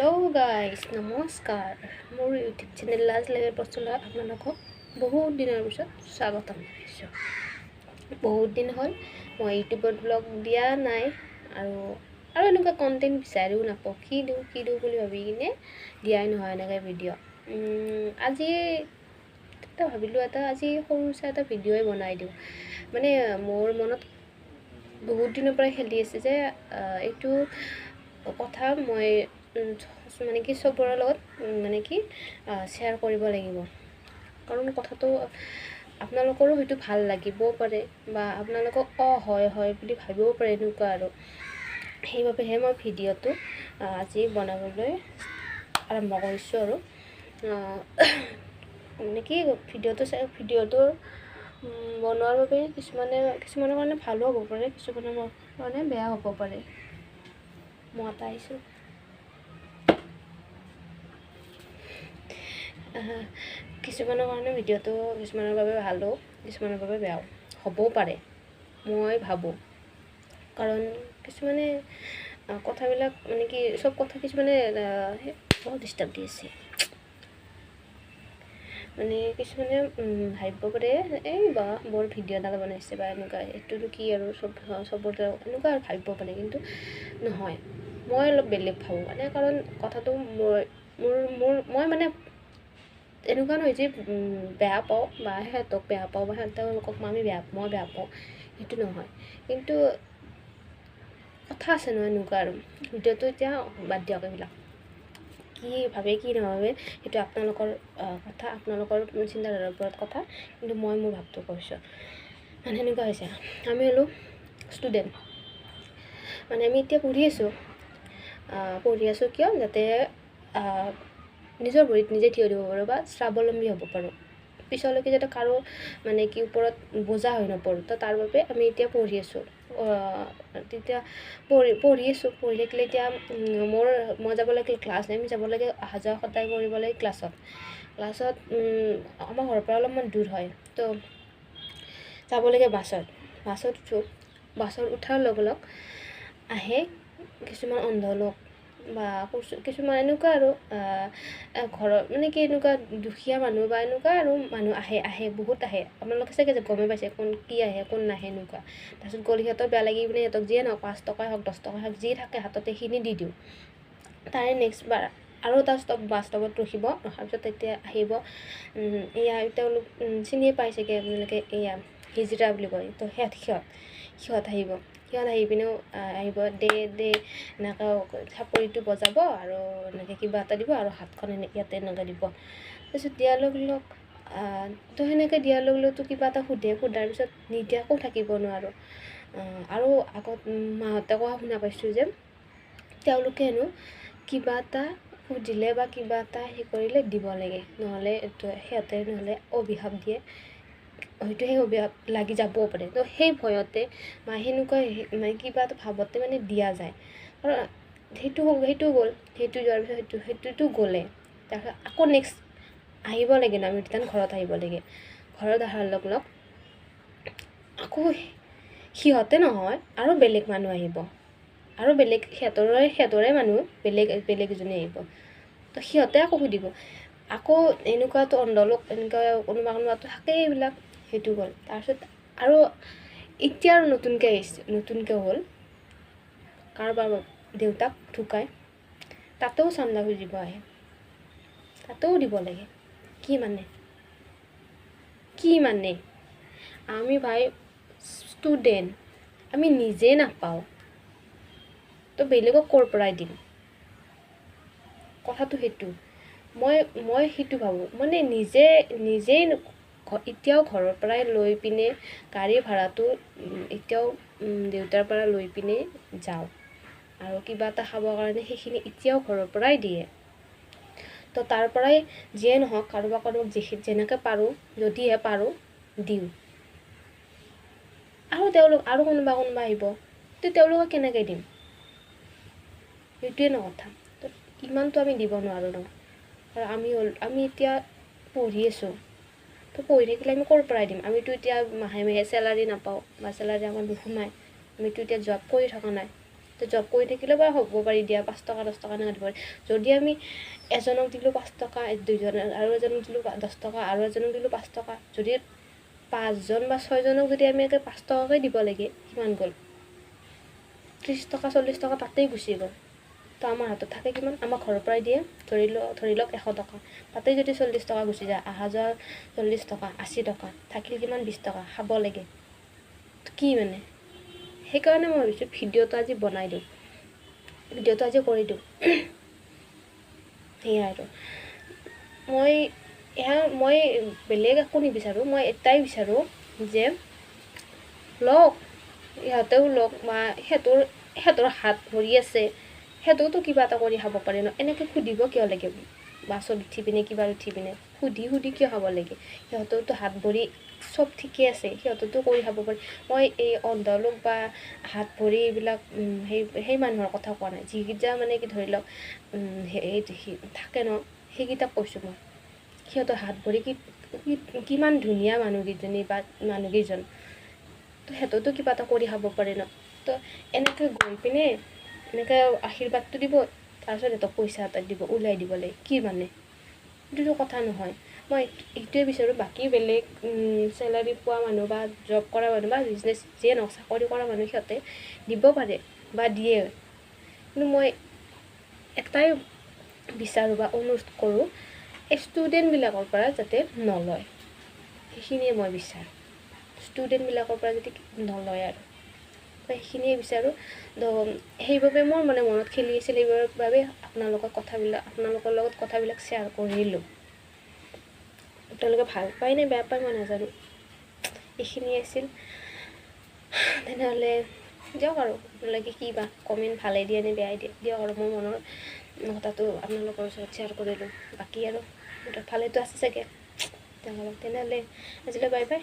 Hello' guys, নমস্কাৰ। মোৰ YouTube channel লাজ লাগে প্ৰচলা আপোনালোকক বহুত দিনৰ পিছত স্বাগতম জনাইছোঁ। বহুত দিন হ'ল মই ইউটিউবত ব্লগ দিয়া নাই আৰু আৰু এনেকুৱা কণ্টেণ্ট বিচাৰিও নাপাওঁ, কি দিওঁ কি দিওঁ বুলি ভাবি কিনে দিয়াই নহয় এনেকৈ ভিডিঅ'। আজি এটা ভাবিলোঁ, এটা আজি সৰু চাই এটা ভিডিঅ'ই বনাই দিওঁ। মানে মোৰ মনত বহুত দিনৰ পৰাই খেলি আছে যে এইটো কথা মই মানে কি চবৰে লগত মানে কি শ্বেয়াৰ কৰিব লাগিব, কাৰণ কথাটো আপোনালোকৰো হয়তো ভাল লাগিবও পাৰে বা আপোনালোকক অঁ হয় হয় বুলি ভাবিবও পাৰে এনেকুৱা আৰু। সেইবাবেহে মই ভিডিঅ'টো আজি বনাবলৈ আৰম্ভ কৰিছোঁ। আৰু মানে কি ভিডিঅ'টো চাই ভিডিঅ'টোৰ বনোৱাৰ বাবে কিছুমানৰ কাৰণে ভালো হ'ব পাৰে, কিছুমানৰ কাৰণে বেয়া হ'ব পাৰে। মই এটা আহিছোঁ, কিছুমানৰ কাৰণে ভিডিঅ'টো কিছুমানৰ বাবে ভালো, কিছুমানৰ বাবে বেয়াও হ'বও পাৰে মই ভাবোঁ। কাৰণ কিছুমানে কথাবিলাক মানে কি চব কথা কিছুমানে বহুত ডিষ্টাৰ্ব দি আছে, মানে কিছুমানে ভাবিব পাৰে এই বা বৰ ভিডিঅ' এটা বনাইছে বা এনেকুৱা এইটোনো কি আৰু চবতে এনেকুৱা আৰু ভাবিব পাৰে, কিন্তু নহয়, মই অলপ বেলেগ ভাবোঁ। মানে কাৰণ কথাটো মই মোৰ মোৰ মই মানে এনেকুৱা নহয় যে বেয়া পাওঁ বা সিহঁতক বেয়া পাওঁ বা তেওঁলোকক আমি মই বেয়া পাওঁ, সেইটো নহয়, কিন্তু কথা আছে নহয় এনেকুৱা আৰু। ভিডিঅ'টো এতিয়া বাদ দিয়ক, এইবিলাক কি ভাবে কি নাভাবে সেইটো আপোনালোকৰ কথা, আপোনালোকৰ চিন্তাধাৰাৰ ওপৰত কথা, কিন্তু মই মোৰ ভাৱটো কৈছোঁ। মানে সেনেকুৱা হৈছে, আমি হ'লোঁ ষ্টুডেণ্ট, মানে আমি এতিয়া পঢ়ি আছোঁ। পঢ়ি আছোঁ কিয়? যাতে নিজৰ ভৰিত নিজে থিয় দিব পাৰোঁ বা স্বাৱলম্বী হ'ব পাৰোঁ, পিছলৈকে যাতে কাৰো মানে কি ওপৰত বোজা হৈ নপৰোঁ। তো তাৰ বাবে আমি এতিয়া পঢ়ি আছোঁ। তেতিয়া পঢ়ি আছোঁ, পঢ়ি থাকিলে এতিয়া মই যাব লাগে ক্লাছ, আমি যাব লাগে অহা যোৱা সদায় কৰিব লাগে ক্লাছত। ক্লাছত আমাৰ ঘৰৰ পৰা অলপমান দূৰ হয়, তো যাব লাগে বাছত। বাছত উঠোঁ, বাছত উঠাৰ লগে লগ আহে কিছুমান অন্ধ লোক বা কিছুমান এনেকুৱা আৰু ঘৰৰ মানে কি এনেকুৱা দুখীয়া মানুহ বা এনেকুৱা আৰু মানুহ আহে বহুত আহে। আপোনালোকে চাগে গমেই পাইছে কোন কি আহে কোন নাহে এনেকুৱা। তাৰপিছত গ'ল সিহঁতৰ বেয়া লাগি পিনে সিহঁতক যিয়ে নহওক 5 টকাই হওক 10 টকাই হওক যি থাকে হাততে সেইখিনি দি দিওঁ। তাৰে নেক্সট বাৰ আৰু এটা ষ্টপ বাছ ষ্টপত ৰখিব, ৰখাৰ পিছত তেতিয়া আহিব এয়া তেওঁলোক চিনিয়ে পাই চাগে আপোনালোকে, এয়া হিজৰা বুলি কয়, তো সিহঁত আহিব। সিহঁত আহি পিনেও আহিব দে দে এনেকৈ চাপৰিটো বজাব আৰু এনেকৈ কিবা এটা দিব আৰু হাতখন ইয়াতে এনেকৈ দিব। তাৰপিছত দিয়াৰ লগে লগ তো সেনেকৈ দিয়াৰ লগে লগতো কিবা এটা সোধে, সোধাৰ পিছত নিদিয়াকো থাকিব নোৱাৰোঁ। আৰু আগত মাহঁতে কোৱা শুনা পাইছোঁ যে তেওঁলোকে হেনো কিবা এটা সুধিলে বা কিবা এটা সেই কৰিলে দিব লাগে, নহ'লে এইটো সিহঁতে নহ'লে অভিশাপ দিয়ে, হয়তো সেই অভিশাপ লাগি যাবও পাৰে। তো সেই ভয়তে বা সেনেকুৱা মানে কিবা এটা ভাৱতে মানে দিয়া যায়। কাৰণ সেইটো গ'ল, সেইটো যোৱাৰ পিছত সেইটোতো গ'লে তাৰপিছত আকৌ নেক্সট আহিব লাগে ন, আমি ৰিটাৰ্ণ ঘৰত আহিব লাগে। ঘৰত অহাৰ লগ লগ আকৌ সিহঁতে নহয় আৰু বেলেগ মানুহ আহিব, আৰু বেলেগ সিহঁতৰে মানুহ বেলেগ বেলেগ এজনী আহিব। তো সিহঁতে আকৌ সুধিব, আকৌ এনেকুৱাতো অন্ধলোক এনেকুৱা কোনোবা কোনোবাতো থাকেই এইবিলাক, সেইটো গ'ল। তাৰপিছত আৰু এতিয়া আৰু নতুনকৈ আহিছে, নতুনকৈ হ'ল কাৰোবাৰ দেউতাক ঢুকায়, তাতেও চান্দা খুজিব আহে, তাতেও দিব লাগে। কি মানে কি মানে আমি ভাই ষ্টুডেণ্ট, আমি নিজে নাপাওঁ তো বেলেগক ক'ৰ পৰাই দিম? কথাটো সেইটো, মই সেইটো ভাবোঁ। মানে নিজেই এতিয়াও ঘৰৰ পৰাই লৈ পিনে গাড়ী ভাড়াটো এতিয়াও দেউতাৰ পৰা লৈ পিনে যাওঁ, আৰু কিবা এটা খাবৰ কাৰণে সেইখিনি এতিয়াও ঘৰৰ পৰাই দিয়ে। তো তাৰ পৰাই যিয়ে নহওক কাৰোবাক যেনেকৈ পাৰোঁ, যদিহে পাৰোঁ দিওঁ। আৰু তেওঁলোক আৰু কোনোবা কোনোবা আহিব, তো তেওঁলোকক কেনেকৈ দিম? সেইটোৱে ন কথা। তো ইমানটো আমি দিব নোৱাৰোঁ ন, আৰু আমি এতিয়া পঢ়ি আছোঁ, তো পঢ়ি থাকিলে আমি ক'ৰ পৰাই দিম? আমিতো এতিয়া মাহে মাহে চেলাৰী নাপাওঁ বা চেলাৰী আমাৰ নোসোমায়, আমিতো এতিয়া জব কৰি থকা নাই। তো জব কৰি থাকিলেও বাৰু হ'ব পাৰি দিয়া, 5 টকা 10 টকা এনেকৈ দিব পাৰি। যদি আমি এজনক দিলোঁ 5 টকা, দুইজন আৰু এজনক দিলোঁ 10 টকা, আৰু এজনক দিলোঁ 5 টকা, যদি 5জন বা 6জনক যদি আমি একে 5 টকাকৈ দিব লাগে, কিমান গ'ল? 30 টকা 40 টকা তাতেই গুচি গ'ল। তো আমাৰ হাতত থাকে কিমান? আমাৰ ঘৰৰ পৰাই দিয়ে ধৰি লওক 100 টকা, তাতেই যদি 40 টকা গুচি যায়, অহা যোৱা 40 টকা, 80 টকা থাকিল কিমান? 20 টকা খাব লাগে কি মানে। সেইকাৰণে মই ভাবিছোঁ ভিডিঅ'টো আজি বনাই দিওঁ, ভিডিঅ'টো আজি কৰি দিওঁ, সেয়াই আৰু। মই এয়া মই বেলেগ একো নিবিচাৰোঁ, মই এটাই বিচাৰোঁ যে লওক, ইহঁতেও লওক, বা সিহঁতৰ হাত ভৰি আছে, সিহঁতেওতো কিবা এটা কৰি খাব পাৰে ন। এনেকৈ সুধিব কিয় লাগে? বাছত উঠি পিনে কিবা উঠি পিনে সুধি সুধি কিয় খাব লাগে? সিহঁতেওতো হাত ভৰি চব ঠিকে আছে, সিহঁতেতো কৰি খাব পাৰে। মই এই অন্ধ লোক বা হাত ভৰি এইবিলাক সেই মানুহৰ কথা কোৱা নাই, যিকেইটা মানে কি ধৰি লওক থাকে ন, সেইকেইটাক কৈছোঁ মই। সিহঁতৰ হাত ভৰি কি কিমান ধুনীয়া মানুহকেইজনী বা মানুহকেইজন, তো সিহঁতেতো কিবা এটা কৰি খাব পাৰে ন। তো এনেকৈ গৈ পিনে এনেকৈ আশীৰ্বাদটো দিব, তাৰপিছত সিহঁতক পইচা এটা দিব, ওলাই দিব লাগে, কি মানে? এইটোতো কথা নহয়। মই এইটোৱে বিচাৰোঁ, বাকী বেলেগ চেলাৰী পোৱা মানুহ বা জব কৰা মানুহ বা বিজনেছ যিয়ে নহওক, চাকৰি কৰা মানুহ সিহঁতে দিব পাৰে বা দিয়ে, কিন্তু মই এটাই বিচাৰোঁ বা অনুৰোধ কৰোঁ, এই ষ্টুডেণ্টবিলাকৰ পৰা যাতে নলয়, সেইখিনিয়ে মই বিচাৰোঁ। ষ্টুডেণ্টবিলাকৰ পৰা যদি নলয় আৰু, তো সেইখিনিয়ে বিচাৰোঁ। তো সেইবাবে মোৰ মানে মনত খেলি আছিল, সেইবাবে আপোনালোকৰ লগত কথাবিলাক শ্বেয়াৰ কৰিলোঁ। আপোনালোকে ভাল পায় নে বেয়া পায় মই নাজানো। এইখিনিয়ে আছিল। তেনেহ'লে দিয়ক আৰু, আপোনালোকে কি বা কমেণ্ট ভালে দিয়ে নে বেয়াই দিয়ে দিয়ক আৰু। মোৰ মনৰ কথাটো আপোনালোকৰ ওচৰত শ্বেয়াৰ কৰিলোঁ, বাকী আৰু ভালেতো আছে চাগে। তেনেহ'লে আজিলৈ বাই বাই,